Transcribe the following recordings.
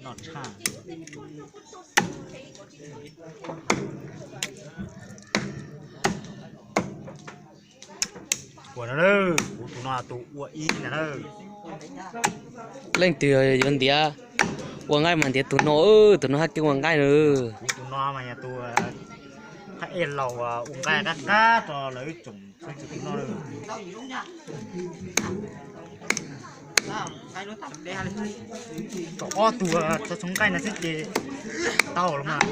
Noj tshaj. Ua no lawm, kuv tus no tus ua ib na lawm. Leej twg yuav ntiav ua nqaij mas ntiav tus no, tus no haj keeb ua nqaij na. Kuv tus no mas yog tus thaj ej laus ua nqaij qab qab rau lawv tsoom xeeb tsoom tus no lawm. Kom ob tug tso txhoov nqaij no xwb ces tau los mas.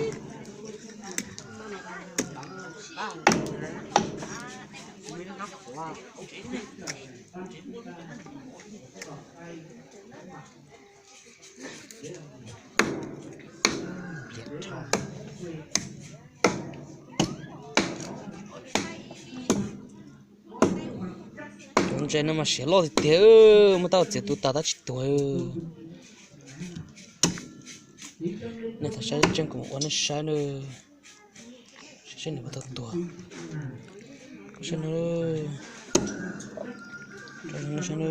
Cov ntses no mas siav loj tiag tiag, muab tau txiav tu tas tab tsis tuag. Nej tau saib tseeb kuv ua nej saib na. Saib seb nws puas tau tuag. Koj saib no, saib no.